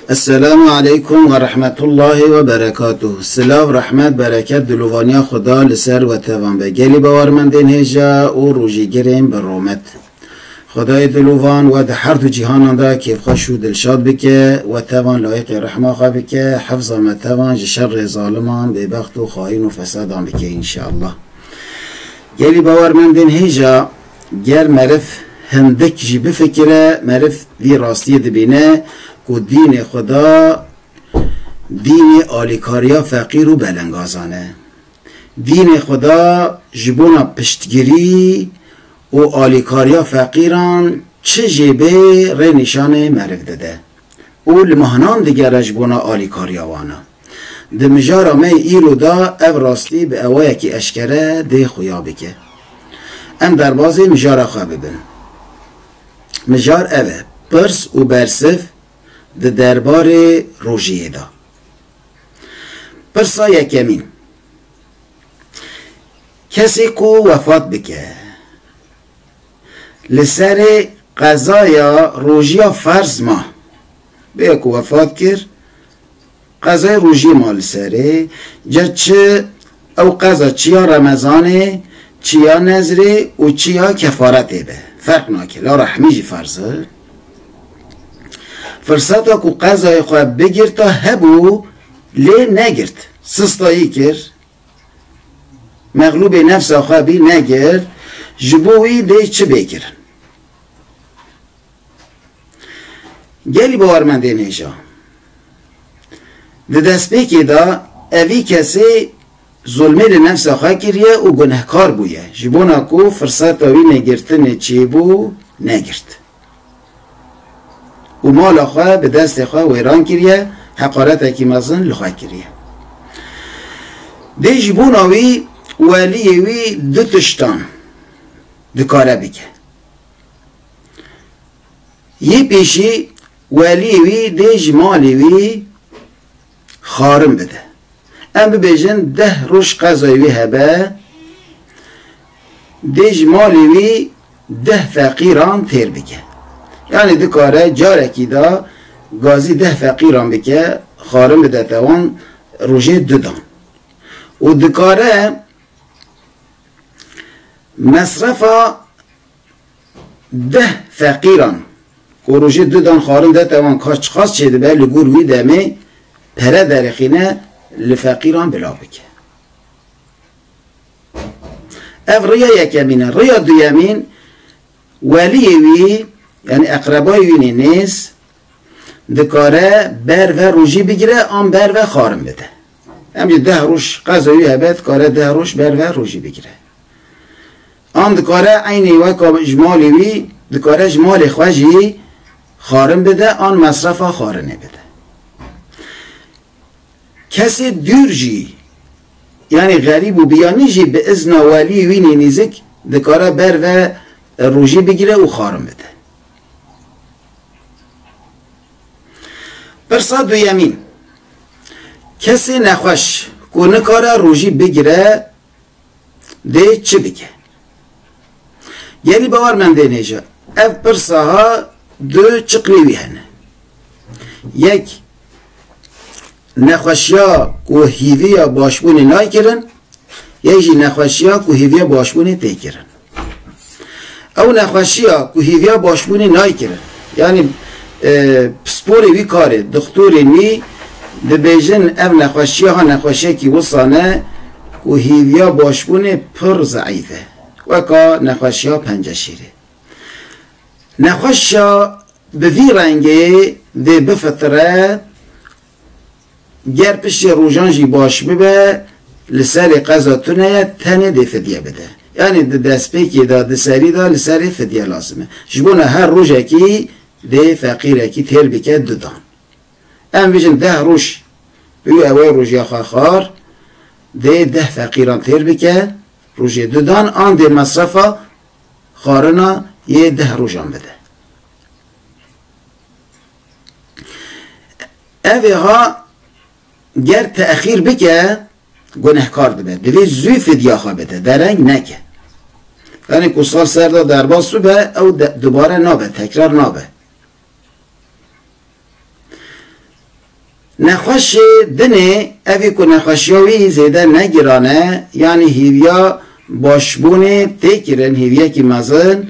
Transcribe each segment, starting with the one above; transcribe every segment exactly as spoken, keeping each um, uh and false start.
Esselamu aleykum ve rahmetullahi ve berekatuh. Silav, rehmet, bereket, dilovaniya Xuda li ser we tevan be. Gelî bawermendên hêja û rojîgirên bi romet. Xwedayê dilovan we di her du cîhanan de kêfxweş û dilşad bike, we tevan layiqê rehma xwe bike, hefza me tevan ji şerê zaliman, bêbext û xayîn û fesadan bike înşeallah. Gelî bawermendên hêja, ger meriv hindik jî bifikire, meriv vî rastiyê dibîne ku dînê Xuda dînê alîkariya feqîr û belengazan e. Dînê Xuda ji bona piştgirî û alîkariya feqîran çi jê bê rênîşanê meriv dide û li mehanan digere ji bona alîkariya wan e. Di mijara me yê îro de ev rastî bi awayekî eşkere dê xuya bike. Em derbazê mijara xwe bibin. Mijar ev e, pirs û bersiv di derbarê rojiyê de. Pirsa yekemîn. Kesê ku wefat bike, li serê qezaya rojiya ferz ma. Bê ku wefat kir, qezayê rojiyê ma li serê. Ca çi ew qeza çiya Remezanê, çiya nezrê û çiya kefaretê be. Ferq nake. La rehmî jî ferz e. Firseta ku qezayê xwe bigirta hebû, lê negirt. Sista yî kir. Mexlûbê nefsa xwe bî, negirt. Ji bo wî dê çi bê kirin? Gelî bawermendên hêja. Di destpêkê de evî kesê zulmê li nefsa xwe kiriye û gunehkar bûye. Ji bona ku firseta wî negirtinê çêbû, negirt. Û mala xwe bi destê xwe wêran kiriye, heqaretekî mezin li xwe kiriye. Dê ji bona wî weliyê wî du tiştan dikare bike. Yê pêşî weliyê wî dê ji malê wî xwarin bide. Em bibêjin deh roj qezayê wî hebe, dê ji malê wî deh feqîran têr bike. Yanî dikare carekî de gazî deh feqîran bike, xwarin bidete wan rojê dudan. Û dikare mesrefa deh feqîran ku rojê dudan xwarin dete wan, ka çiqas çêdibe, li gor wî demê pere derixîne, li feqîran bila bike. Ev riya yekemîn e. Riya duyemîn, weliyê wî, yanî eqrebayê wî nê nêz, dikare ber ve rojî bigire an ber ve xwarin bide. Em jî deh roj qeza wî hebe, dikare deh roj ber ve rojî bigire. An dikare eynî weka ji malê wî, dikare ji malê xwe jî xwarin bide an mesrefa xwarinê bide. Kesê dûr jî, yanî xerîb û biyanî jî bi izna weliyê wî nê nêzik dikare ber ve rojî bigire û xwarin bide. Pirsa duyemîn. Kesê nexweş ku nikare rojî bigire, dê çi bike? Gelî bawermendên hêja, ev pirsa ha du çiqlê wî hene. Yek, nexweşiya ku hîviya başbûnê nayê kirin, yek jî nexweşiya ku hîviya başbûnê tê kirin. Ew nexweşiya ku hîviya başbûnê nayê kirin, yanî, e, pisporê wî karê, dixtorên wî dibêjin, ev nexweşiya ha nexweşiyekî wisan e ku hîviya başbûnê pir zeîf e, weka nexweşiya penceşîrê. Nexweşiya bi vî rengê dê bifitire, ger piştê rojan jî baş bibe, li serê qeza tune ye, tenê dê fidye bide. Yanî di destpêkê de, di serî de li serê fidye lazim e. Ji bona her rojekî dê feqîrekî têr bike dudan. Em bijin deh roj, bi wî ew ê rojiya xwe xwar, dê deh feqîran têr bike, rojê dudan, an dê mesrefa xwarina yê deh rojan bide. Ev ê ha ger texîr bike, gunehkar dibe. Divê zû fidya xwe bide, dereng neke. Yanî ku sal ser de derbas bibe, ew de, dubare nabe, tekrar nabe. Nexweşê dinê, evî ku nexweşiya wî zêde ne giran e, yanî hîviya başbûnê tê kirin, hîviyekî mezin,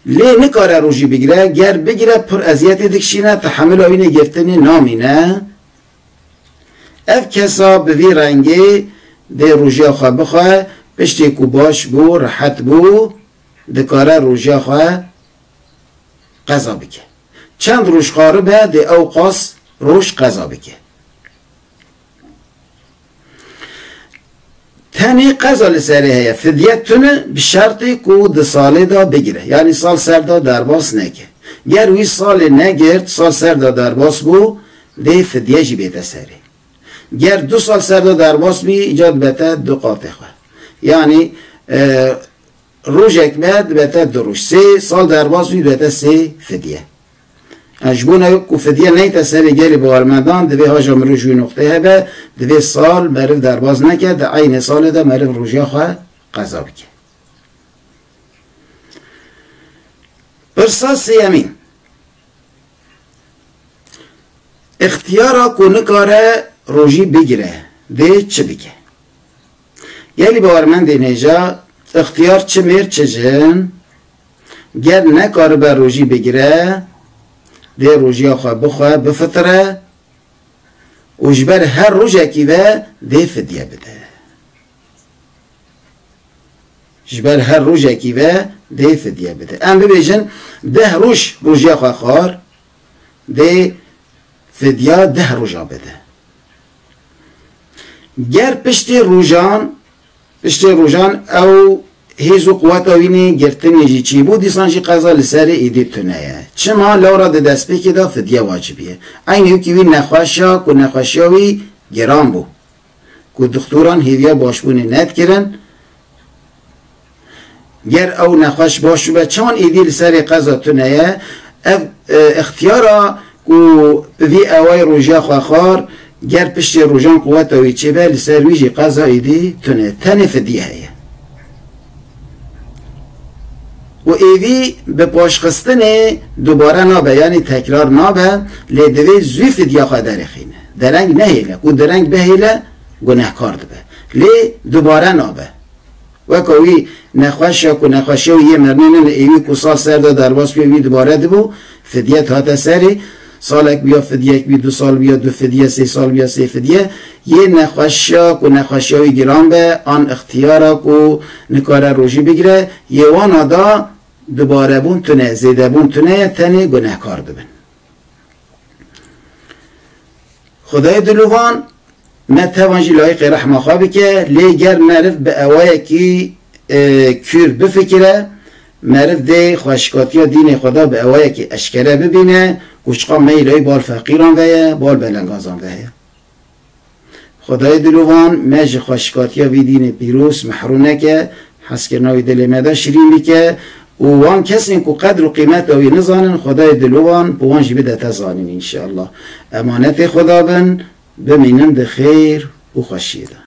lê nikare rojî bigire, ger bigire pir eziyetê dikişîne, tehemila wî nê girtinê namîne. Ev kesa bi vî rengê dê rojiya xwe bixwe, piştê ku baş bû, rehet bû, dikare rojiya xwe qeza bike. Çend roj xaribe dê ew qas roj qeza bike. Tenê qeza li serê heye, fidye tune bi şertê ku di salê de bigire. Yanî sal ser de derbas neke. Ger wî salê negirt, sal ser de derbas bû, dê fidye jî bête serê. Ger du sal ser de derbas bî, îca dibete du qatê xwe. Yanî, e, rojek be dibete du roj. Sê sal derbas bî dibete sê fidye. E, ji bona ku fidye neyte serê gelî bawermendan, divê haja mirov ji wî noqtê hebe, divê sal meriv derbas neke, di eynê salê de meriv rojiya xwe qeza bike. Pirsa sêyemîn. Îxtiyara ku nikare rojî bigire, dê çi bike? Gelî bawermendên hêja, îxtiyar çi mêr çi jin, ger nekaribe rojî bigire, dê rojiya xwe bixwe, bifitire û ji ber her rojekî ve dê fidye bide. Ji ber her rojekî ve dê fidye bide. Em bibêjin, deh roj rojiya xwe xwar, dê fidya deh roja bide. Ger piştê rojan, piştê rojan ew hêz û quweta wî nê girtinê jî çêbû, dîsan jî qeza li serê êdî tune ye. Çima? Lewra di destpêkê de fidye wacibî ye. Eynî wekî wî nexweşa ku nexweşiya wî giran bû, ku dixtoran hêviya başbûnê nedikirin. Ger ew nexweş baş bibe, çawan êdî li serê qeza tune ye? Ev, e, îxtiyara ku bi vî awayî rojiya xwe xwar, ger piştê rojan quweta wî çêbe, li ser wî jî qeza êdî tune. Tenê fidye heye. Û êdî bi paşxistinê dubare nabe, yanî tekrar nabe, lê divê zû fidya xwe derêxîne. Dereng nehêle. Ku dereng bihêle, gunehkar dibe. Lê dubare nabe. Weka wî nexweşa ku nexweşiya wî yê merinê ne, êwî ku sal ser de derbas bûye, wî dubare dibû, fidye dihate serê, salek bûya fidyek bî, du sal bûya du fidye, sê sal bûya sê fidye, yê nexweşiya ku nexweşiya wî giran be, an îxtiyara ku nikare rojî bigire, yê wana da dubarebûn tune, zêdebûn tune ye, tenê gunehkar dibin. Xwedayê dilovan me tevan jî layîqê rehma xwe bike, lê ger meriv bi awayekî, e, kûr bifikire, meriv dê xweşikatiya dînê xwe da bi awayekî eşkere bibîne, ku çiqa meyla wî bal feqîran ve ye, bal belengazan ve ye. Xwedayê dilovan me ji xweşikatiya vî dînê pîroz mehrûm neke, hezkirina wî dilê me de şirîn bike û wan kesên ku qedr û qîmeta wî nizanin, Xwedayê dilovan bi wan jî bidete zanîn înşeallah. Emanetê Xweda bin, bimînin di xêr û xweşiyê de.